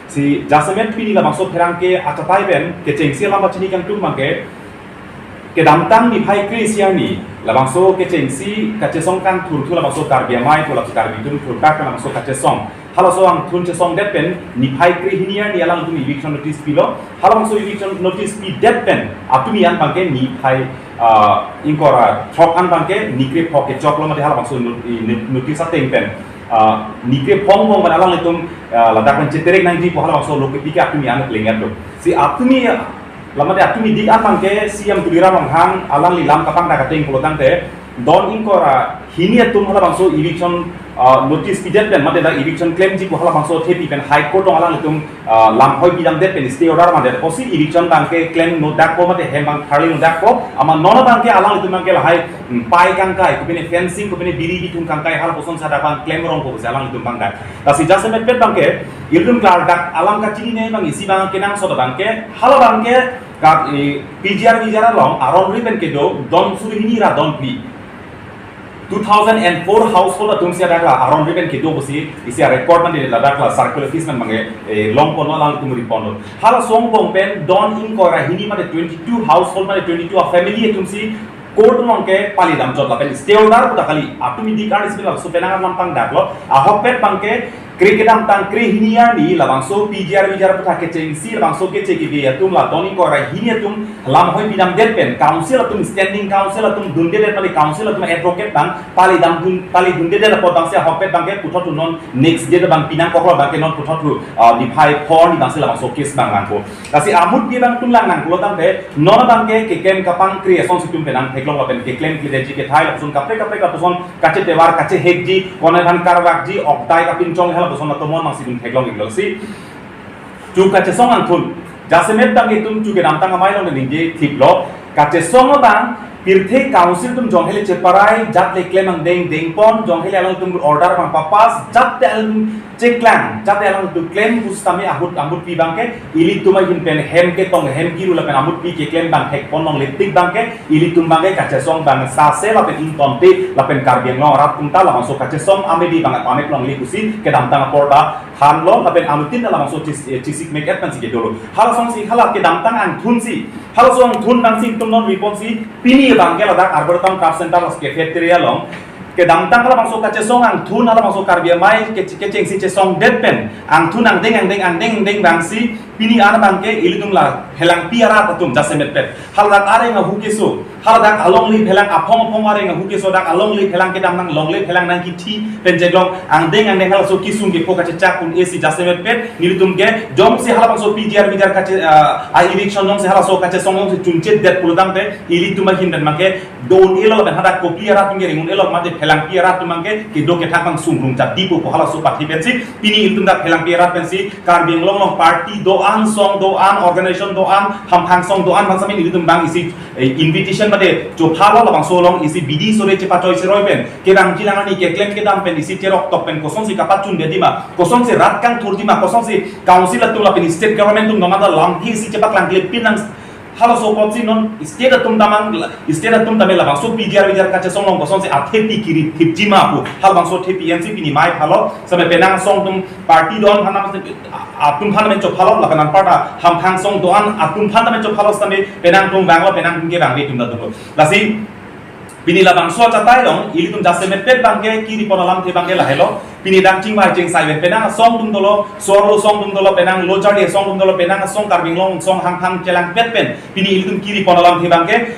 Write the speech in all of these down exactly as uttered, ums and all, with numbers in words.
Si jasemet pini labangso pherangke achatai pen kechengsi alam pachini kangtung abangke, kedamtang niphai kre-isi arni labangso kechengsi kachesong kangthurthu labangso Karbi Amei pu labangso Karbi atum thurkak labangso kachesong, halaso angthun chesongdet pen niphai kre-hini arni alangtum eviction notice pilo. Halabangso eviction notice pidet pen atumi an abangke niphai, ah, ingkoi ra throk an abangke nikre phok kechoklo mate halabangso no-, i, no-, notice ateng pen, ah, nikre phongo pen alanglitum, ah, ladak pen cheterek nangji pu halabangso lo kepi ke atumi an pleng-etlo. Si atumi, ah, lamate atumi dik an abangke C M Tuliram Ronghang alangli lam kapangdak ateng pulotangte don ingkoi ra hini atum halabangso eviction, ah, notice pidet pen mate dak eviction klemji pu halabangso thepi pen High Court along alanglitum, ah, lamhoi pidamdet pen stay order mandet pusi eviction abangke klem no dakpo mate hem abang tharli no dakpo, amat non abangke alanglitum abangke lahai, hmm, pai kangkai, kopine fencing, kopine biri bithung kangkai halapusonsi dak abang klem rongpo pusi alanglitum abang dak. Lasi jasemetpet abangke ilitum klardak alam kachinine abang isi abang kenangsot abangke, hala abangke ka, eh, P G R V G R along aron ri pen kedo don suri hini ra don phli. Two thousand and four household atumsi dak la aron ri pen kedo pusi isi a-record mate ladak la circular office pen abangke, eh, longponlo, alangtum riponlo. Halaso angbong pen don ingkoi ra hini mate twenty-two household mate twenty-two a-family atumsi court along ke palidamjot lapen stay order puta kali. Atumi dik arni si labangso penang alam pangdaklo. Ahokpet abangke kre kedamtang kre-hini arni labangso P G R V G R aphuthak kechengsi labangso keche kebe atum la don ingkoi ra hini atum lamhoi pidamdet pen council atum, standing council atum dundedet mate council atum advocate abang palidam dun, palidundedet apot abangsi ahokpet abangke puthot thu non next day abang pinangkoklo abangke non puthot thu, ah, niphai phongo arni abangsi labangso case abang langpo. Lasi amutpi abang atum lang nang pulotangte non abangke keklem kapangkri asonsi itum penang theklong lapen keklemkledetji kethai lapuson kaprek kaprek lapuson kachetovar kachehekji, konai aphan karvakji, oktai kapinchong halapuson atomon abangsi itum theklong iklo si. Chu kachesong angthun. Jasemet abang itum chu kedamtang amei along ningje thiplo. Kachesong abang pirthe council atum jong hele cheparai, jat le klem angdeng dengpon, jong hele alangtum order abang papass, jat te alangtum cheklang, jat te alangtum klem pu sitame ahut amutpi abangke ilitum ahin pen hem ketong hem kiru lapen amutpi keklem abang thekpon longle tik abangke ilitum abangke kachesong abang sase lapen ingtonte lapen Karbi Anglong arat atum ta labangso kachesong amedi abang pamek longle pusi kedamtang apor ta thanlo lapen anutin labangso chis-, eh, chisikmek et pensi kedolo. Halasonsi hala kedamtang angthunsi, halaso angthun abangsi itum non riponsi pini abangke ladak Arboretum Craft Center laso cafeteria along kedamtang halabangso kachesong angthun halabangso Karbi Amei ke, kechengsi chesongdet pen angthun angdeng angdeng angdeng angdeng abangsi pini an abangke ilitum la phelangpi arat atum jasemetpet haladak areng ahu keso, haladak alongle phelang aphong aphong areng ahu keso dak alongle phelang kedam nang longle phelang nangkithi pen cheklong angdeng angdeng halaso kisung kepho kachechak un-esi jasemetpet nelitum ke jongsi halabangso P G R V G R kache, ah, a-eviction jongsi halaso kachesong jongsi chunchetdet pulotangte ilitum ahin pen abangke do un-elo lapen hadak kopli arat atum ke ring un-elo mate phelangpi arat atum abangke kedo kethak abang sungrung chatipo pu halaso pathi pensi pini ilitum dak phelangpi arat pensi Karbi Anglong along party do-an, song do-an, organization do-an, hamphang song do-an, bangsamin ilitum abang isi, eh, invitation mate chophalo labangso along isi bidi sore chepachoi cheroi pen kevangji lang arni keklem kedam pen isi cheroktok pen kosonsi kapachundedetji ma, kosonsi rat kangthurji ma, kosonsi council atum lapen state government atum nonada lamhi isi chepaklangklepin nang halaso apotsi non state atum tamang, state atum tame labangso P G R V G R kachesong along kosonsi athepi kiri thipji ma pu halabangso thepi ensi pini mei phalo same penang song atum party do-an aphan atum aphan tame chophalo lapen anparta hamphang song do-an atum aphan tame chophalo same penang atum vanglo penang atum kevangve atum ta dolo. Lasi pini labangso achatai along ilitum jasemetpet abangke kiripon alamthe abangke lahelo. Pini dang chingvai chingsai pen penang asong atum dolo, so-arlo song atum dolo, penang lo charli asong atum dolo, penang asong Karbi Anglong song hamphang chelangpet pen pini ilitum kiripon alamthe abangke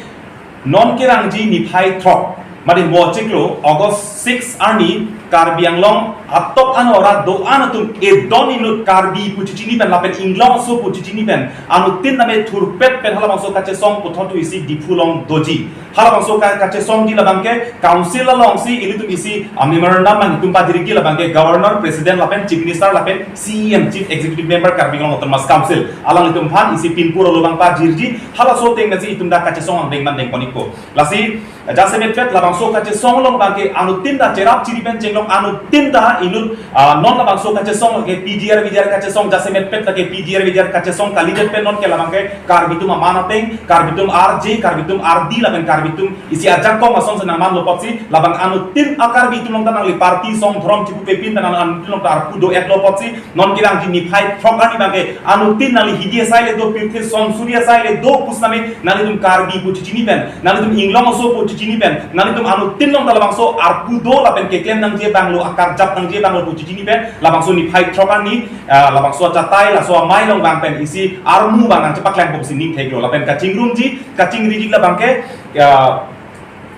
non kevangji niphai throk mate mo chiklo August six arni Karbi Anglong atok ano arat do-an atum edon inut Karbi pu chichini pen lapen Inglong aso pu chichini pen anutin tame thurpet pen halabangso kachesong puthot thu isi Diphu along doji. Halabangso ka-, kachesongji labangke council alongsi ilitum isi a-memorandum nangtum pajirji labangke governor, president lapen chief minister lapen C E M, chief executive member Karbi Anglong Autonomous Council alanglitum aphan isi pinpur alo abang pajirji. Halaso ateng pensi itum dak kachesong angdeng mandeng konikpo. Lasi Jasemet pet labangso kachesong along abangke anuttin ta cherap chiri pen chenglok, anuttin ta inut, ah, non labangso kachesong ke P G R V G R kachesong, jasemet pet lake P G R V G R kachesong kalidet pen non ke labangke Karbi atum aman ateng, Karbi atum arje, Karbi atum ardi lapen Karbi atum isi ajakong asong si nangmanlo apotsi labang anuttin a-Karbi atum along ta nangli party song dhorom chipupepin ta nang anuttin along ta arpu do-etlo apotsi non kedamji niphai throk arni abangke anuttin nangli hidi asai le do, pirthe son suri asai le do pusitame nanglitum Karbi pu chichini pen, nanglitum inglong aso pu chichini pen, nanglitum anuttin along ta labangso arpu do lapen keklem nangji abanglo, akarjap nangji abanglo pu chichini pen labangso niphai throk arni, ah, labangso achatai laso amei along vang pen isi armu abang nangchepaklangpo pusi ning theklo lapen kachingrumji, kachingriji labangke, ah,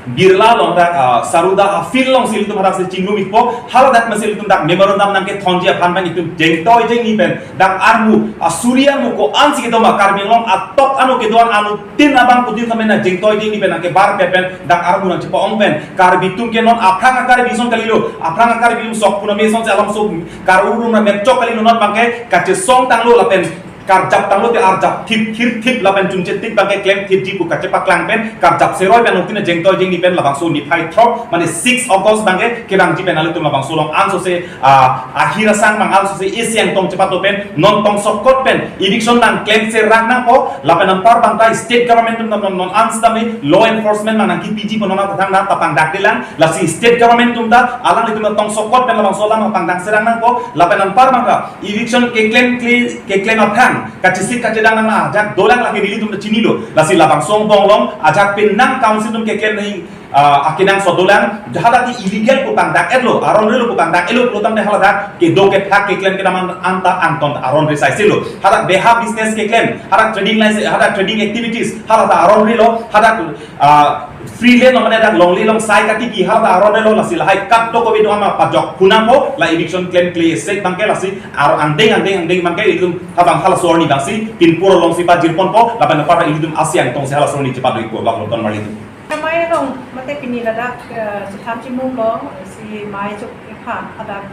Birla along dak, ah, Saruda a-field alongsi ilitum hadak si chingrum-ikpo, haladak masi ilitum dak memorandum nangkethonji aphan abang itum jengtoi jengni pen dak armu, ah, suri armu ko-ansi kedo ma Karbi Anglong atok ano kedo-an anuttin abang pudin kami nang jengtoi jengni pen nangkebar pe pen dak armu nangchepa-ong pen Karbi atum ke non aphrang a-Karbi ason kalilo, aphrang a-Karbi atum sok puname asonsi alam sok kar-ur rum na mepchok kalilo, non abangke kachesong tanglo lapen karjap tanglo te arjap thip thir thip lapen chunche tik abangke klem thipji pu kachepaklang pen karjap seroi pen anuttin jengtoi jengni pen labangso niphai throk mane six August abangke kevangji pen ilitum labangso along ansose, ah, ahir asang abang ansose isi angtong chepato pen non tongsokot pen eviction nangklem serang nangpo lapen anpar abang ta state government atum non non ansitame law enforcement abang nangkepiji pu non aphan nang tapangdakdelang, lasi state government atum ta alanglitum tongsokot pen labangso alam pangdang serang nangpo lapen anpar abang ta eviction keklem kle-, keklem aphrang, kachesik kachedang nang ajak dolang lake nelitum ta chinilo. Lasi labangso angbong along ajak pen nang council atum keklem nang, ah, akenangsot dolang, hadak ke illegal pu pangdak-etlo, aron relo pu pangdak-etlo pulotangte haladak kedo kethak keklem kedam an-, anta angton aron re saiselo. Hadak beha business keklem, hadak trading license, hadak trading activities, haladak aron relo, hadak ah, free land mane dak longle longsai katiki haladak aron relo, lasi lahai kat do kove do-an ma pajok phunangpo, la eviction klem kle sek abangke lasi ar angdeng angdeng angdeng abangke itum habang halaso arni abangsi pinpur alongsi pajirponpo, lapen apar itum isi angtongsi halaso arni chepadoikpo, bak loton marli atum. Amei along mate pini ladak, eh, chetham chimung along si mei chok epha hadak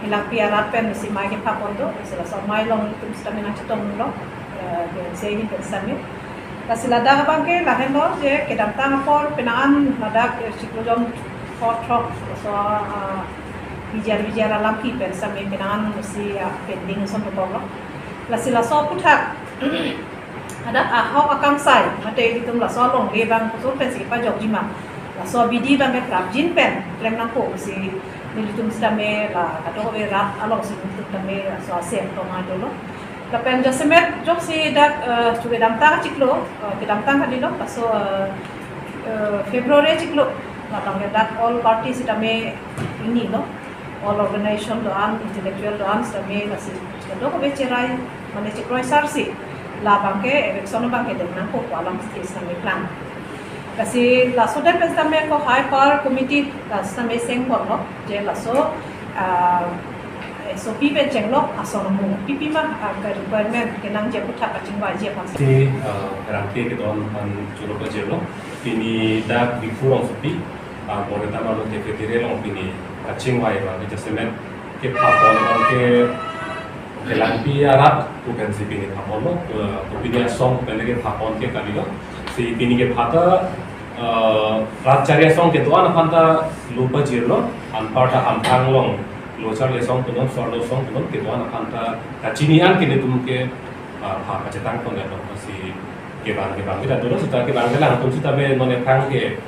Hilangpi arat pen si mei kephapon do, si laso amei along itum sitame nangchetonglo, eh, B N C ahin pen sitame. Lasi ladak abangke lahenlo je kedamtang apor penang an ladak, eh, chiklo jon throk throk laso, ah, V G R V G R alam ki pen sitame penang an si, ah, pending ason dokoklo. Lasi laso aphuthak hadak ahok akangsai mate ilitum laso alongle abang kusur pensi pajokji ma, laso abidi abangke prapjin pen klem nangpo pusi nelitum sitame la kadokave rat alongsi nelitum tame laso asem tong adolo. Lapen jasemet joksi dak, eh, chuke damtang chiklo, eh, kedamtang kalilo, laso, eh, eh, February chiklo, labangke dak all party sitame inilo, all organization do-an, intellectual do-an sitame lasi kadokave cherai mane chekroi sarsi labangke eviction abangke deng nangpo pu alam stage sitame plan. Lasi laso deng pen sitame ako hai power committee la sitame sengponlo je laso, ah, S O P pen chenglok ason amu pipi ma, ah, ke requirement kenangji aphuthak kachingvaiji aphan. Si, ah, rangke kedo-an aphan choro pajirlo. Pini dak Diphu rongsopi, ah, Boreta Marlo cafeteria along pini kachingvai abang ke jasemet kephapon abangke Hilangpi arat pu pensi pini phaponlo, eh, pini asong pen lake phapon ke kalilo. Si pini kepha ta, eh, rat chari asong kedo-an aphan ta lo pajirlo, anparta Hamphang along lo charli asong punon, sorlo asong punon, kedo-an aphan ta kachini an ke nelitum ke, eh, pha kachetangpon ya si kevang kevang kita dolo sita kevang kelang atum sitame non ephrang ke,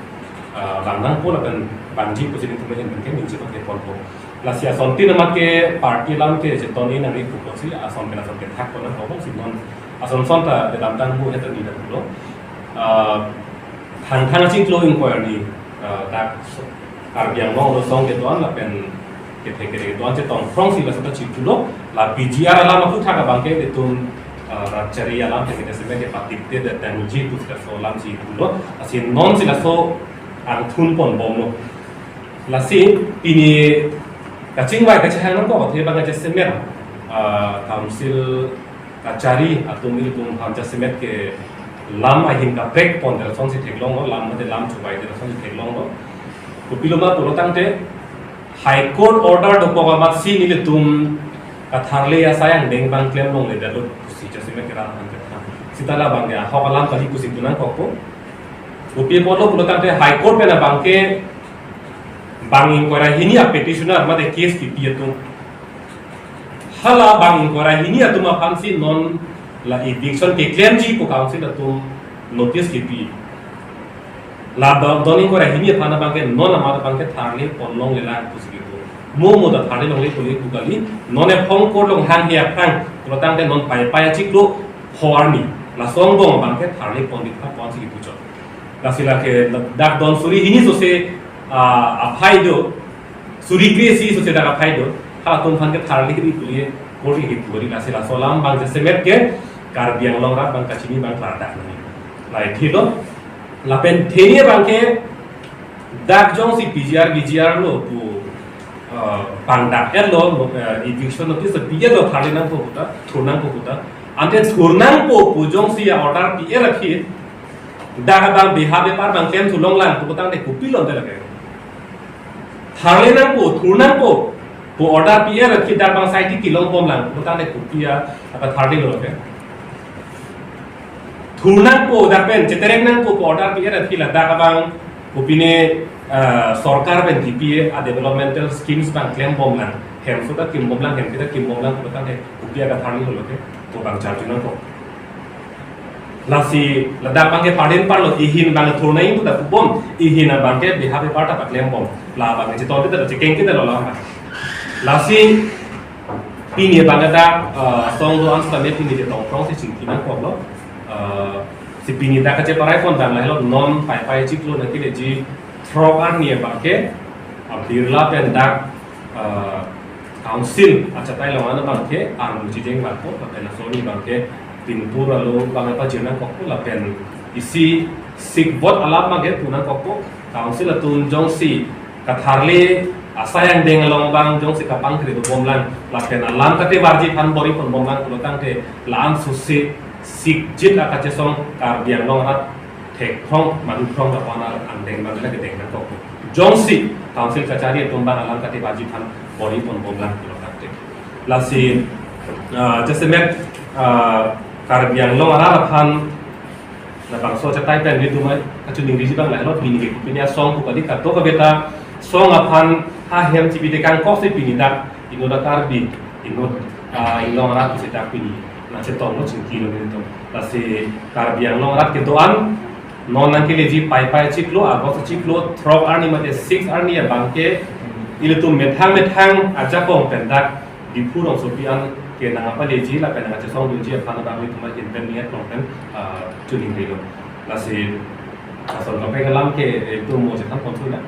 eh, vang nangpo lapen vangji pusi nelitum ahin pen ke minchi ke ponpo. Lasi asontin amat ke party alam ke chetongji nangri pupo si ason pen ason kethak pon nangpo si non ason son ta kedamtang bu heta ni dam lo. Ah, thang thang chiklo ingkoi arni, ah, dak so-, Karbi Anglong along asong kedo-an lapen kethe kethe kedo-an chetong phrongsi laso ta chiklo. La P G R alam aphuthak abangke ilitum, ah, rat chari alam kethe kethe sitame kepatipte detangji pu laso alam chiklo. Lasi non si laso angthun ponbomlo. Lasi pini kachingvai kachehang nangkok athe abang jasemet, ah, council kachari atum ilitum aphan jasemet ke lam ahin kaprek pon de lasonsi theklonglo, lam mate lam chuvai de lasonsi theklonglo. Kopilo ma pulotangte High Court order dokok amatsi nelitum katharle asai angdeng abang klem longledetlo pusi jasemet ke rat aphan kethang. Sita labangke ahok alam kali pusi tu nangkokpo. Kopi apotlo pulo tangte High Court pen abangke bang ingkoi ra hini a petitioner mate case kipi atum. Hala bang ingkoi ra hini atum aphansi non la eviction keklemji pu council atum notice kipi. La don don ingkoi ra hini aphan abangke non amat abangke tharle ponlongle lang pusi kipu. Mo mo ta tharle longle pu le pu kali, non ephong court along hanghe aphrang pulo tangte non Paipai achiklo pho arni laso angbong abangke tharle pon di tha ponsi kipuchot. Lasi lake dak don suri hini sose, ah, aphai do, suri kre-isi sose dak aphai do, halatum aphan ke tharle ri pu le court kipu ri. Lasi laso alam abang jasemet ke Karbi Anglong arat abang kachini abang klardak nangji. Lahei thilo, lapen theni abangke dak jongsi P G R, V G R lo pu, ah, bang dak-etlo, ah, eviction notice pi-etlo, tharle nangpo pu ta, thur nangpo pu ta. Ante thur nangpo pu jongsi a-order pi-et aphi, dak abang beha bepar abang klem thu longlang pu tangte kopi lon te lake. Tharle nangpo, thur nangpo pu order pi-et aphi dak abang saidi kelong bomlang pu tangte kopi a, apa tharle lo lake. Thur nangpo dak pen, cheterek nangpo pu order pi-et aphi ladak abang kopine, ah, sorkar pen kipi a developmental schemes abang klem bomlang, hem so ta kim bomlang, hem kita kim bomlang pu tangte kopi a tharle lo lake, pu abang charju nangpo. Lasi ladak abangke pardin parlo, ihin abang thur nangji pu ta pu bom, ihin abangke beha bepar ta paklem bom. La abang cheton kita, chekeng kita lo la abang. Lasi pini abang dak, eh, song do-an sitame pini chetong prong si chingki nangkoklo. Eh, si pini dak kacheparai pon abang lahelo, non Paipai achiklo nangkeleji throk arni abangke, ah, Birla pen dak, eh, council achatai along an abangke armu chijeng bangpo, lapen laso arni abangke pinpur alo abang pajir nangkokpo, lapen isi sikvot alam abangke pu nangkokpo, council atum jongsi katharle asai angdeng along abang jongsi kapangkri bomlang, lapen alam katebarji aphan bor-i pon bomlang pulo tangte la-an sose sikjit akachesong Karbi Anglong arat thekphrong, madu phrong kapanar angdeng abang lake deng nangkok. Jongsi council kachari atum abang alam katebarji aphan bor-i pon bomlang pulo tangte. Lasi, ah, jasemet, ah, Karbi Anglong arat aphan labangso achatai pen nelitum kachiningriji abang lahelo, pini ke pini asong pu kali, kadokave ta song aphan ahem chipi tekang kok si pini dak inut a Karbi, inut, ah, Anglong arat pusi dak pini nangchetonglo, chingkilo nelitum. Lasi Karbi Anglong arat kedo-an non nangkeleji Paipai achiklo, August achiklo throk arni mate six arni abangke ilitum methang methang ajakong pen dak Diphu rongsopi an ke nangpaleji lapen nangchesongdunji aphan abang nelitum ahin pen ning-et along pen, ah, chiningrilo. Lasi ason kaprek alam ke, eh, ilitum mo chethan pon thu na.